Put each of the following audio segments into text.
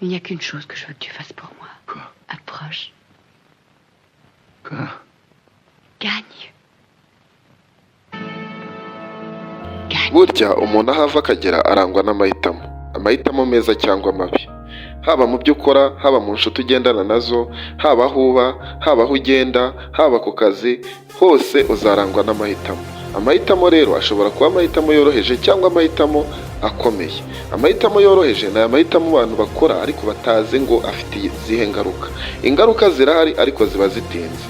Il n'y a qu'une chose que je veux que tu fasses pour moi. Quoi? Approche. Quoi? Gagne. Gagne. Burya umuntu aho ava akagera arangwa n'amahitamo, amahitamo meza cyangwa mabi, haba mu byo ukora, haba mu nshuti ugendana nazo, haba aho uba, haba aho ugenda, haba ku kazi, hose uzarangwa n'amahitamo. Amahitamo rero ashobora kuba amahitamo yoroheje cyangwa amahitamo akomeye. Amahitamo yoroheje ni aya mahitamo abantu bakora ariko batazi ngo afite izihe ngaruka. Ingaruka zirahari ariko ziba zitinze.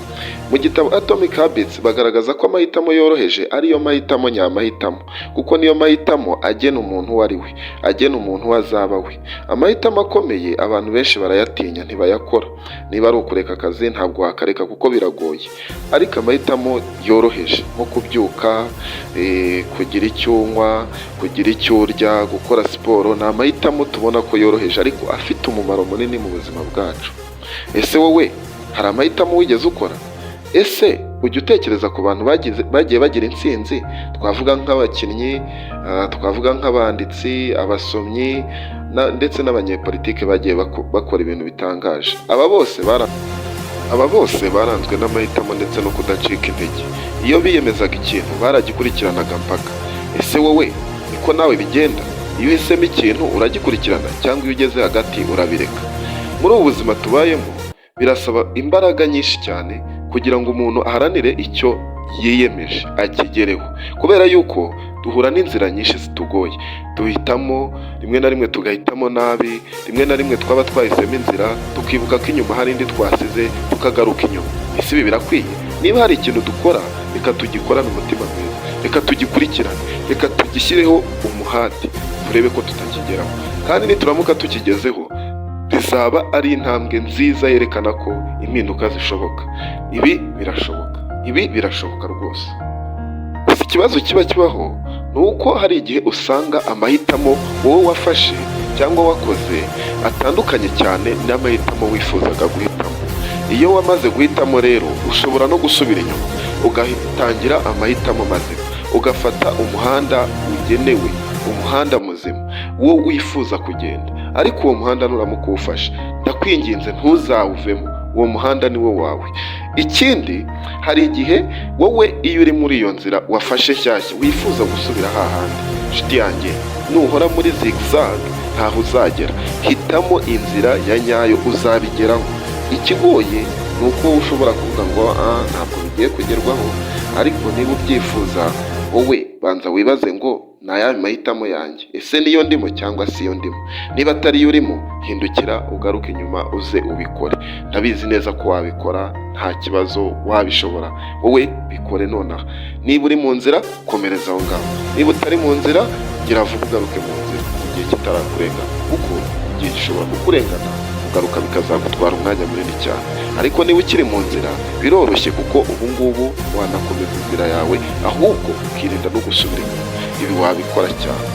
Mu gitabo Atomic Habits bagaragaza ko amahitamo yoroheje ariyo mahitamo nyamahitamo, kuko niyo mahitamo agena umuntu uwo ari we, agena umuntu uwo azaba we. Amahitamo akomeye abantu benshi barayatinya, ntibayakora. Niba ari ukureka akazi, ntabwo wakareka kuko biragoye. Ariko amahitamo yoroheje nko kubyuka, kugira icyo unywa, kugira icyo urya, gukora siporo, ni amahitamo tubona ko yoroheje ariko afite umumaro munini mu buzima bwacu. Ese wowe hari amahitamo wigeze ukora? Ese ujya utekereza ku bantu bagiye bagira intsinzi? Twavuga nk'abakinnyi, twavuga nk'abanditsi, abasomyi ndetse n'abanyepolitike bagiye bakora ibintu bitangaje. Aba bose baranzwe n'amahitamo ndetse no kudacika intege. Iyo biyemezaga ikintu, baragikurikiranaga mpaka. Ese wowe niko nawe bigenda? Iyo uhisemo ikintu uragikurikirana, cyangwa iyo ugeze hagati urabireka? Muri ubu buzima tubayemo birasaba imbaraga nyinshi cyane kugira ngo umuntu aharanire icyo yiyemeje akigereho, kubera yuko duhura n'inzira nyinshi zitugoye. Duhitamo, rimwe na rimwe tugahitamo nabi, rimwe na rimwe twaba twahisemo inzira tukibuka ko inyuma hari indi twasize, tukagaruka inyuma. Ese ibi birakwiye? Niba hari ikintu dukora, reka tugikorane umutima mwiza, reka tugikurikirane, reka tugishyireho umuhati, turebe ko tutakigeraho. Kandi nituramuka tukigezeho, bizaba ari intambwe nziza yerekana ko impinduka zishoboka. Ibi birashoboka, ibi birashoboka rwose. Gusa ikibazo kiba kibaho ni uko hari igihe usanga amahitamo wowe wafashe cyangwa wakoze atandukanye cyane n'amahitamo wifuzaga guhitamo. Iyo wamaze guhitamo rero, ushobora no gusubira inyuma ugatangira amahitamo mazima, ugafata umuhanda ugenewe, umuhanda muzima wo wifuza kugenda. Ariko uwo muhanda nuramuka uwufashe, ndakwinginze ntuzawuvemo. Uwo muhanda ni wo wawe. Ikindi, hari igihe wowe iyo uri muri iyo nzira wafashe nshyashya wifuza gusubira hahandi. Inshuti yanjye, nuhora muri zigzag ntaho uzagera. Hitamo inzira ya nyayo, uzabigeraho. Ikigoye ni uko wowe ushobora kuvuga ngo "Ah, ntabwo bigiye kugerwaho." Ariko niba ubyifuza, wowe banza wibaze ngo ni ayahe mahitamo yanjye? Ese niyo ndimo cyangwa si yo ndimo? Niba atari yo urimo, hindukira ugaruke inyuma uze ubikore. Ndabizi neza ko wabikora, nta kibazo, wabishobora. Wowe bikore nonaha. Niba uri mu nzira, komereza aho ngaho. Niba utari mu nzira, gira vuba ugaruke mu nzira igihe kitarakurengana, kuko igihe gishobora kukurengana, kugaruka bikazagutwara umwanya munini cyane. Ariko niba ukiri mu nzira biroroshye, kuko ubu ngubu wanakomeza inzira yawe, ahubwo ukirinda no gusubira inyuma. Ibi wabikora cyane.